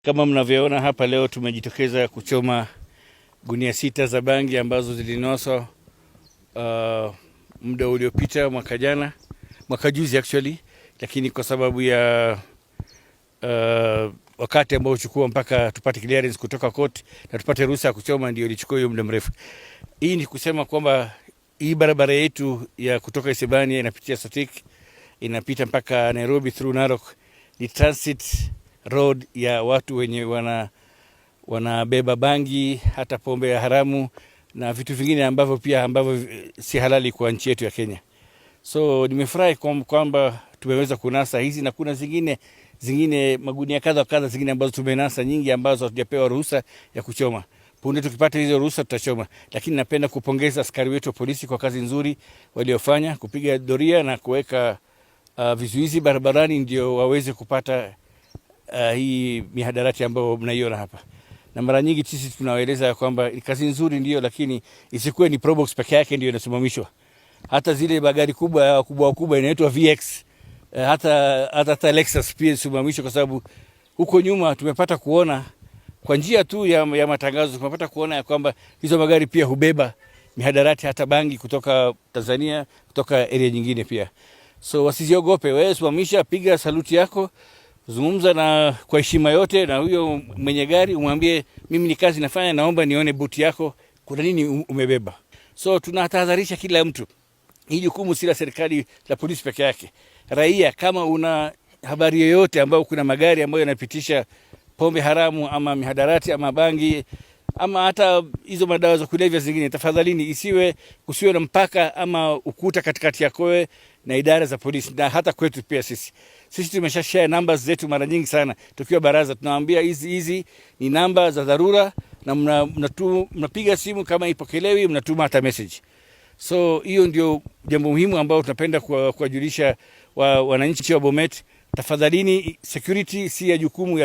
Kama mnavyoona hapa leo tumejitokeza kuchoma gunia 6 za bangi ambazo zilinaswa muda uliopita mwaka jana, mwaka juzi actually, lakini kwa sababu ya wakati ambao uchukua mpaka tupate clearance kutoka court na tupate ruhusa ya kuchoma, ndio ilichukua hiyo muda mrefu. Hii ni kusema kwamba hii barabara yetu ya kutoka Isebania inapitia Sotik, inapita mpaka Nairobi through Narok, ni transit road ya watu wenye wanabeba bangi, hata pombe ya haramu na vitu vingine ambavyo pia ambavyo si halali kwa nchi yetu ya Kenya. So nimefurahi kwamba tumeweza kunasa hizi na kuna zingine magunia kadha kadha zingine ambazo tumenasa nyingi ambazo hatujapewa ruhusa ya kuchoma. Punde tukipata hizo ruhusa tutachoma, lakini napenda kupongeza askari wetu wa polisi kwa kazi nzuri waliofanya kupiga doria na kuweka vizuizi barabarani ndio waweze kupata hii mihadarati ambayo mnaiona hapa. Na mara nyingi sisi tunawaeleza kwamba kazi nzuri ndio, lakini isikuwe ni Probox peke yake ndio inasimamishwa. Hata zile magari kubwa kubwa kubwa inaitwa VX, hata Lexus pia isimamishwe, kwa sababu huko nyuma tumepata kuona kwa njia tu ya matangazo, tumepata kuona ya kwamba hizo magari pia hubeba mihadarati hata bangi kutoka Tanzania, kutoka area nyingine pia. So wasiziogope, wewe simamisha, piga saluti yako, zungumza na kwa heshima yote na huyo mwenye gari, umwambie mimi ni kazi nafanya, naomba nione buti yako, kuna nini umebeba. So tunatahadharisha kila mtu, hii jukumu si la serikali la polisi peke yake. Raia, kama una habari yoyote ambayo kuna magari ambayo yanapitisha pombe haramu ama mihadarati ama bangi ama hata hizo madawa za kulevya zingine, tafadhalini, isiwe kusiwe na mpaka ama ukuta katikati yako wewe na idara za polisi na hata kwetu pia sisi. Sisi tumesha share numbers zetu mara nyingi sana tukiwa baraza, tunawaambia hizi ni namba za dharura na mnapiga simu, kama ipokelewi mnatuma hata message. So hiyo ndio jambo muhimu ambao tunapenda kuwajulisha wananchi wa Bomet. Tafadhalini, security si ya jukumu ya